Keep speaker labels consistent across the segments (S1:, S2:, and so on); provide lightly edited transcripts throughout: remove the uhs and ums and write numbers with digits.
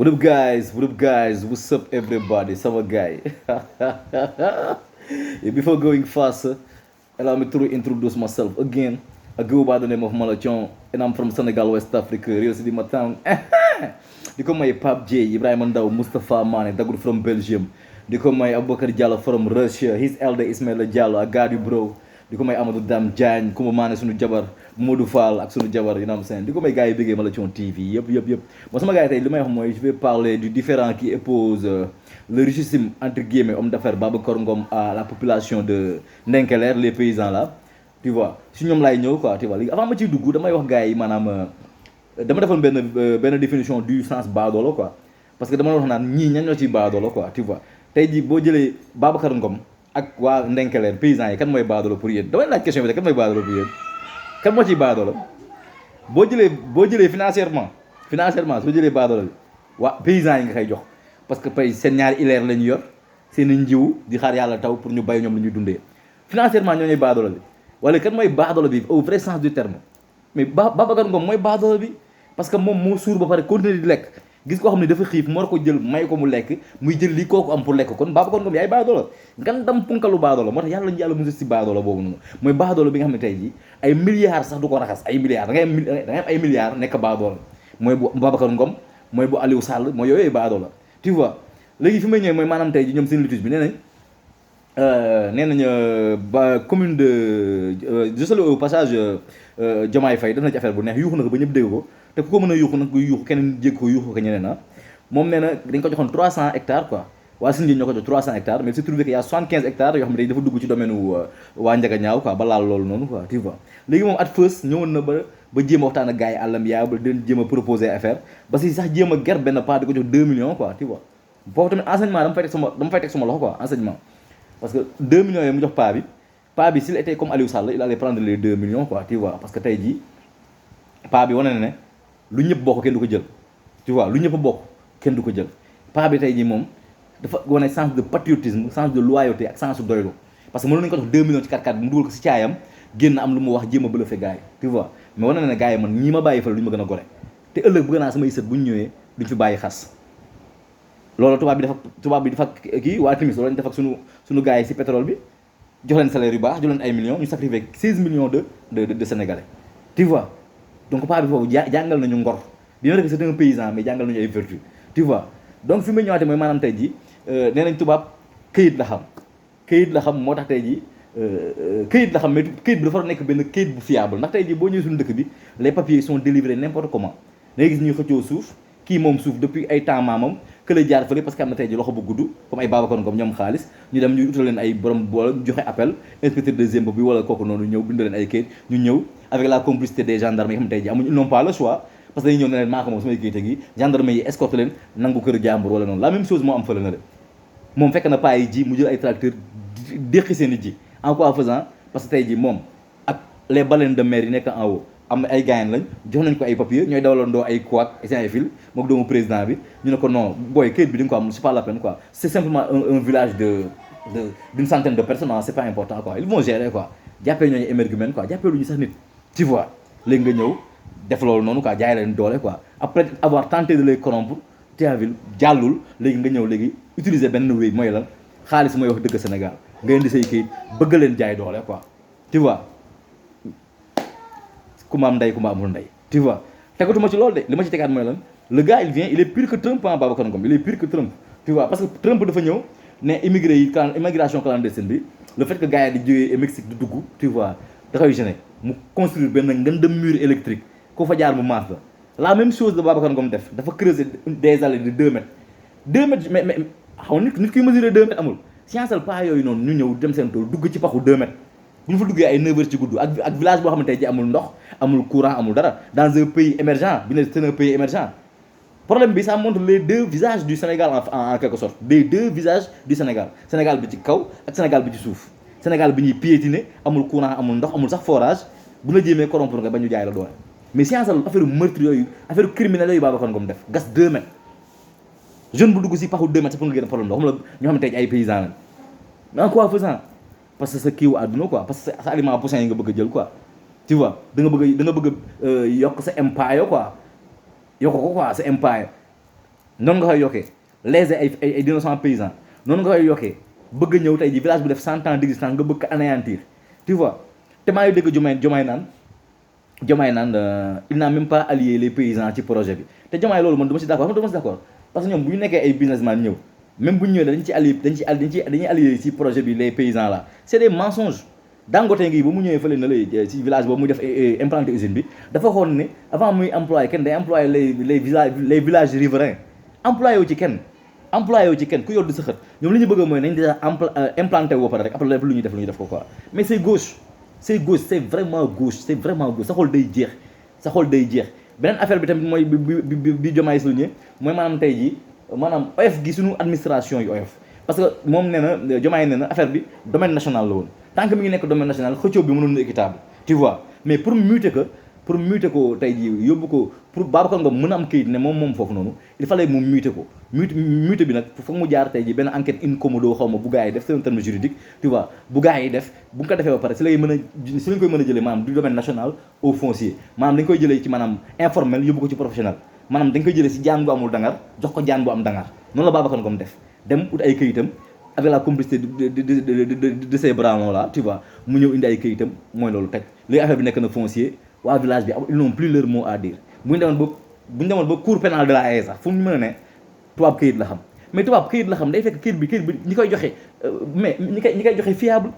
S1: What up, guys? What up, guys? What's up, everybody? Summer guy. Yeah, before going faster, allow me to introduce myself again. I go by the name of Malachon, and I'm from Senegal, West Africa, Real City, my town. They call my Pap J, Ibrahim Andao, Mustafa Mane, that good from Belgium. They call my Abubakar Diallo from Russia. His elder Ismail Diallo. I got you, bro. Di ko may Amadou Dam Diagne ku ma maane suñu jabar Modou Fall ak suñu jabar you know what I'm saying di ko may gars yi bëggee Malathion TV yëpp bon sama gars yi tey li may wax mooy je vais parler du différend qui oppose le richissime entre guillemets homme d'affaires Babacar Ngom à la population de Ndenkeler les paysans là tu vois si ñoom laay ñëw quoi tu vois léegi avant ma ciy dugg damay wax gars yi maanaam dama defoon benn définition du sens baadoolo quoi parce que dama wax naan ñii ñan ñoo ciy baadoolo quoi tu vois tey jii boo jëlee Babacar Ngom ak waa Ndenkeler paysans yi kan mooy baadoolo pour yéen damay laaj question bi kan mooy baadoolo pour yéen kan moo ciy baadoolo boo jëlee financièrement soo jëlee baadoolo bi waa paysans yi nga koy jox parce que pay seen ñaari ileer la ñu yor seen i njiw di xaar yàlla taw pour ñu bay ñoom la ñuy dundee financièrement ñoo ñooy baadoolo bi wala kan mooy baadoolo bi au vrai sens du terme mais Babacar Ngom mooy baadoolo bi parce que moom moo suur ba pare continuer di lekk gis koo xam ne dafa xiif moo ko jël may ko mu lekk muy jël li kooku am pour lekk kon Babacar Ngom yaay baadoola ngan dam punkalu baadoola moo tax yàlla ñu yàlla musul si baadoola boobu noonu mooy baadoola bi nga xam ne tey jii ay milliards sax du ko raxas ay milliards da ngay am ay milliards nekk baadoola mooy bu Babacar Ngom mooy bu Aliou Sall mooy yooyu baadoola tu vois léegi fi may ñëwee mooy maanaam tey jii ñoom seen litige bi nee nañ ba commune de je salue au passage Diomaye Faye def na ci affaire bu neex yuuxu na ko ba ñëpp dégg ko te ku ko mën a yuuxu nag kuy yuuxu keneen jégg ko yuuxu ko ñeneen moom nee na dañ ko joxoon 300 hectares quoi waa Sindian ñoo ko jox 300 hectares mais il se trouve que y a 75 hectares yoo xam ne dafa dugg ci domaine waa Ndiaga Ñaaw quoi ba laal loolu noonu quoi tu vois léegi moom at first ñëwoon na ba jéem a waxtaan ak gars yi àllam yaa ba den jéem a proposer affaire ba si sax jéem a ger benn part di ko jox 2 millions quoi tu vois foofu tamit enseignement dama fay teg sama loxo quoi enseignement parce que 2 millions yi mu jox paa bi s'il était comme Aliou Sall il allait prendre les 2 millions quoi tu vois parce que tey jii paa bi wane na ne lu ñëpp bokk kenn du ko jël tu vois lu ñëpp bokk kenn du ko jël paa bi tey jii moom dafa wane sens de patriotisme sens de loyauté ak sens de doylu parce que mënoon nañu ko jox 2 millions ci 4x4 bi mu dugal ko si caayam génn am lu mu wax jéem a bluffé gars yi tu vois mais wane na ne gars yi man ñii ma bàyyi fa lu ñu ma gën a gore te ëllëg bëgg naa samay sët bu ñu ñëwee duñ fi bàyyi xas loolu tubaab bi dafa kii waa Timis loolu lañu def ak suñu gars yi si pétrole bi jox leen salaire yu baax jox leen ay millions ñu sacrifié 16 millions de sénégalais tu vois donc paa bi foofu jàngal nañu ngor bien vrai que c'est un paysan mais jàngal nañu ay vertu tu vois donc fi may ñëwaatee mooy maanaam tey jii nee nañ tubaab këyit la xam moo tax tey jii këyit la xam mais këyit bi dafa nekk benn këyit bu fiable ndax tey jii boo ñëwee suñu dëkk bi les papiers sont délivrés n'importe comment da ngay gis ñuy xëccoo suuf kii moom suuf depuis ay temps maamam kële jaar fële parce que am na tey ji loxo bu gudd comme ay Babacar Ngom ñoom xaalis ñu dem ñu utal leen ay borom wala ñu joxe appel inspecteur des impôts bi wala kooku noonu ñëw bind leen ay kayit ñu ñëw avec la complicité des gendarmes yi xam ne tey ji amuñu ils n'ont pas le choix parce que dañuy ñëw ne leen maa ko moom samay kayit gi gendarme yi escorte leen nangu kër jàmbur wala noonu la même chose moo am fële na de moom fekk na paa yi ji mu jël ay tracteur déqi seen i ji en quoi faisant parce que tey ji moom ak les baleines de mer yi nekk en haut am na ay gaayen lañ jox nañ ko ay papier ñooy dawalandoo ay couac et ay fil mook doomu président bi ñu ne ko non booy kayit bi di nga ko am c'est pas la peine quoi c'est simplement un village d'une centaine de personnes c'est pas important quoi ils vont gérer quoi jàppee ñooñu émergumène quoi jàppee lu ñu sax nit tu vois léegi nga ñëw def loolu noonu quoi jaay leen doole quoi après avoir tenté de les corrompre Théaville jàllul léegi nga ñëw léegi utiliser benn wéy mooy lan xaalis mooy wax dëgg Sénégal nga indi say kayit bëgg leen jaay doole quoi tu vois kumba am ndey kumba amul ndey tu vois tegatuma ci loolu de li ma ci tegaat mooy lan le gars il vient il est pire que Trump Babacar Ngom il est pire que Trump tu vois parce que Trump dafa ñëw ne immigré yi immigration clandestine bi le fait que gars yi di jógee Mexique di dugg tu vois da koy gêner mu construire benn ngëndëm mur électrique ku fa jaar mu maas la même chose de Babacar Ngom def dafa creuser des allées de 2 mètres 2 mètres mais xaw nit kuy mesurer 2 mètres amul scienceal pas yooyu noonu ñu ñëw dem seen tool dugg ci paxu 2 mètres bu ñu fa duggee ay 9 heures ci gudd ak village boo xamante ne ji amul ndox amul courant amul dara dans un pays émergent bi ne c'est un pays émergent problème bi ça montre les deux visages du Sénégal en quelque sorte les deux visages du Sénégal bi ci kaw ak Sénégal bi ci suuf Sénégal bi ñuy piétiner amul courant amul ndox amul sax forage bu la jéemee corrompre nga ba ñu jaay la doole mais science affaire meurtre yooyu affaire criminel yooyu Babacar Ngom def gas 2 mètres jeune bu dugg si paxu 2 mètres sax pour nga génn problème la xam la ñoo xamante ne ay paysans lañ mais en quoi faisant parce que sa kiiwu àdduna quoi parce que sa aliment poussin yi nga bëgg a jël quoi tu vois da nga bëgg yokk sa empire quoi yokk ko quoi sa empire noonu nga koy yokkee léser ay d'innocents paysans noonu nga koy yokkee bëgg a ñëw tey ji village bu def 100 ans d'existence nga bëgg ko anéantir tu vois te maa ngi dégg Diomaye naan il n'a même pas allié les paysans ci projet bi te Diomaye loolu man dama si d'accord xam nga dama si d'accord parce que ñoom bu ñu nekkee ay businessman ñëw même bu ñu ñëwee dañuy allié ci projet bi les paysans là c'est des mensonges. Dangote ngi ba mu ñëwee fële na lay ci village boobu muy def implanté usine bi dafa xoon ne avant muy employé kenn day employé les villages riverains employé wu ci kenn ku yor di sa xët ñoom li ñu bëgg mooy nañ déjà implanté wu ba pare rek après lépp lu ñuy def ko quoi mais c'est gauche c'est vraiment gauche sa xol day jeex beneen affaire bi tamit mooy bi Diomaye souligné mooy maanaam tey jii maanaam oyof gi suñu administration yi oyof parce que moom nee na Diomaye nee na affaire bi domaine national la woon tant que mi ngi nekk domaine national xëccoo bi mënoon na équitable tu vois mais pour muter ko tey jii yóbbu ko pour Babacar Ngom mën a am kayit ne moom foofu noonu il fallait mu muter ko muter bi nag foog mu jaar tey jii benn enquête incommodo xaw ma bu gars yi def c'est un terme juridique tu vois bu gars yi def bu nga ko defee ba pare si lañ koy mën a jëlee maanaam du domaine national au foncier maanaam dañ koy jëlee ci maanaam informel yóbbu ko ci professionnel maanaam dañ koy jëlee si jaan bu amul dangar jox ko jaan bu am dangar noonu la Babacar Ngom def dem ut ay kayitam avec la complicité de ces branlons là tu vois mu ñëw indi ay kayitam mooy loolu teg léegi affaire bi nekk na foncier waa village bi ils n'ont plus leur mot à dire bu ñu demoon ba cour pénale de la Haye sax fu mu mën a ne tubaab kayit la xam mais tubaab kayit la xam day fekk kayit bi ñi koy joxe mais ñi koy joxe fiable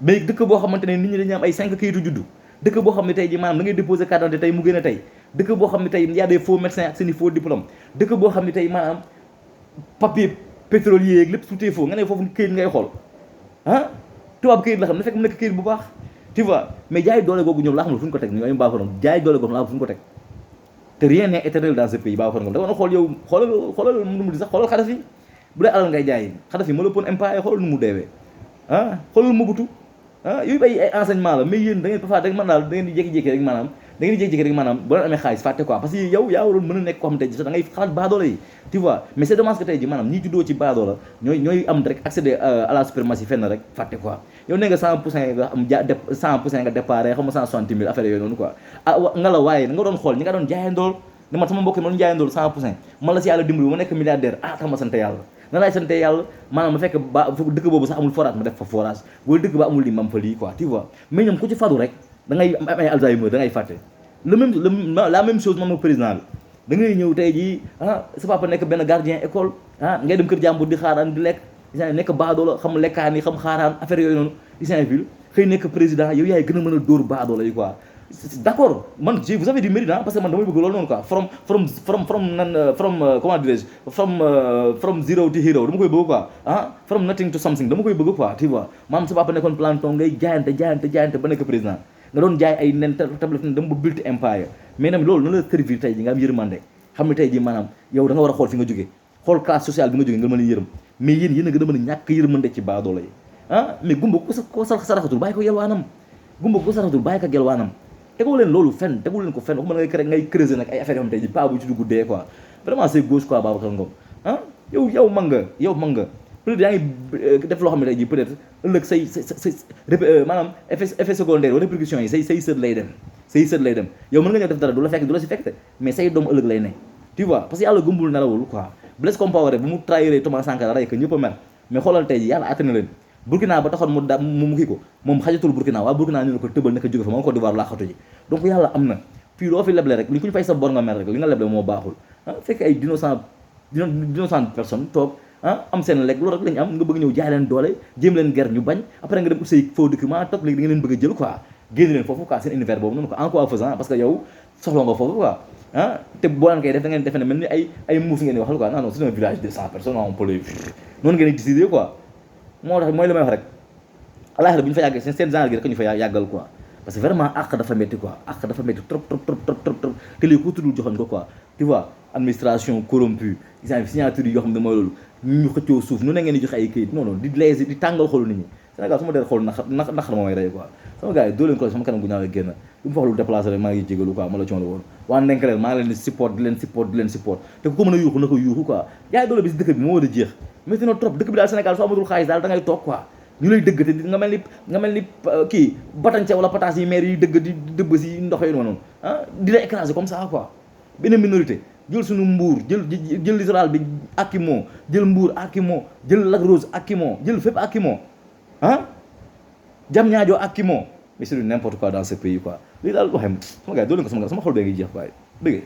S1: mais dëkk boo xamante ne nit ñi dañuy am ay 5 kayitu juddu dëkk boo xam ne tey ji maanaam da ngay déposer carte d'identité tey mu gën a tey dëkk boo xam ne tey y a des faux médecins ak seen i faux diplôme dëkk boo xam ne tey maanaam papier pétrolier yeeg lépp tout est faux nga ne foofu këyit ngay xool ah tubaab këyit la xam ne fekk mu nekk këyit bu baax tu vois mais jaay doole googu ñoom laa xam ne fu ñu ko teg ñu ay Babacar Ngom jaay doole googu laa xam fu ñu ko teg te rien n'est éternel dans ce pays Babacar Ngom da nga xool yow xoolal nu mu di sax xoolal Kadhafi bu dee alal ngay jaay Kadhafi ma la pon empire xoolal nu mu deewee ah xoolal Mobutu ah yooyu ay enseignement la mais yéen da ngeen parfois da ngeen di jékki-jékki rek maanaam boo leen amee xaalis fàtte quoi parce que yow yaa waroon mën a nekk koo xam tey ji sax da ngay xalaat baadoola yi tu vois mais c'est dommage que tey ji maanaam ñi juddoo ci baadoola ñooy am rek accéder à la suprématie fenn rek fàtte quoi yow nee nga 100% nga am 100% nga déparé xam nga 160 000 affaire yooyu noonu quoi nga la waaye nga doon xool ñi nga doon jaayandool ne man sama mbokk ma doon jaayandool 100% man la si yàlla dimbali ma nekk milliardaire tax ma sant yàlla na laay sante yàlla maanaam ma fekk dëkk boobu sax amul forage ma def fa forage wala dëkk ba amul li mam fa lii quoi tu vois mais ñoom ku ci fadu rek da ngay am ay Alzheimer da ngay fàtte la même chose moom président bi da ngay ñëw tey jii sa papa nekk benn gardien école ngay dem kër jàmbur di xaaraan di lekk nekk baadoola xam lekkaan yi xam xaaraan affaire yooyu noonu di Saint-Ville xëy nekk président yow yaay gën a mën a dóor baadoola yi quoi d'accord man vous avez du mérite parce que man damay bëgg loolu noonu quoi comment dirais-je from zero to hero dama koy bëgg quoi from nothing to something dama koy bëgg quoi tu vois maam sa papa nekkoon planton ngay jaayante ba nekk président nga doon jaay ay nen tablette dama ba build empire mais nag loolu na la servir tey ji nga am yërmande xam ne tey ji maanaam yow da nga war a xool fi nga jógee xool classe sociale bi nga jógee nga mën a yërëm mais yéen a gën a mën a ñàkk yërmande ci baadoola yi mais gumba ko saraxatul bàyyi ko yelwaanam tegoo leen loolu fenn tegoo leen ko fenn waxuma ngay creuser nag ay affaire yoo xam tey ji pas bu ci dugg dee quoi vraiment c'est gauche quoi Babacar Ngom yow mag nga peut-être yaa ngi def loo xam ne tey ji peut-être ëllëg say maanaam effet secondaire wala répercussions yi say sët lay dem yow mën nga ñëw def dara du la si fekk mais say doom ëllëg lay ne tu vois parce que yàlla gëmbul nelawul quoi Blaise Compaoré bu mu trahiré Thomas Sankara rey que ñëpp a mer mais xoolal tey ji yàlla àtte na leen Burkina ba taxoon mu kii ko moom xajatul Burkina waa Burkina ñu ne ko tëbal naka jóge fa moom Côte d'Ivoire laaxatu ji donc yàlla am na fii loo fi leble rek li ku ñu fay sa bor nga mer rek li nga leble moo baaxul fekk ay d'innocent personne toog am seen lekk loolu rek lañu am nga bëgg ñëw jaay leen doole jéem leen ger ñu bañ après nga dem ut say faux document toog léegi da nga leen bëgg a jël quoi génn leen foofu quoi seen univers boobu noonu quoi en quoi faisant parce que yow soxla nga foofu quoi te boo leen koy def da ngeen defe ne mel ni ay muuf ngeen di waxal quoi non c'est un village de 100 personnes on peut le noonu ngeen di décider quoi moo tax mooy li may wax rek alaxira bu ñu fa yàggee seen genre gi rek ñu fa yàggal quoi parce que vraiment àq dafa métti quoi àq dafa métti trop te léegi ku tuddul joxoon ko quoi tu vois administration corrompue signature yi yoo xam ne mooy loolu ñu xëccoo suuf nu ne ngeen di joxe ay këyit non di lees di tàngal xolu nit ñi Sénégal su ma dee xool naqar moo may rey quoi sama gars yi doo leen ko sama kanam gu ñaaw génn lu mu fa wax lu déplacé rek maa ngi jégalu quoi ma la coon la woon waa Ndenkaleel maa ngi leen di support di leen support te ku ko mën a yuuxu na ko yuuxu quoi jaay doole bi si dëkk bi moo war a jeex métti na trop dëkk bi daal Sénégal soo amatul xaalis daal da ngay toog quoi ñu lay dëgg te nga mel ni kii batance wala pataas yi maire yi dëgg di dëbb si ndox yi noonu di la écraser comme ça quoi benn minorité jël suñu mbuur jël littoral bi akimo jël mbuur akimo jël Lac Rose akimo jël fépp akimo ah jam ñaajoo akimo mais c'est du n'importe quoi dans ce pays quoi lii daal waxee sama gars yi doole ko sama xol bee ngi jeex waaye dëgg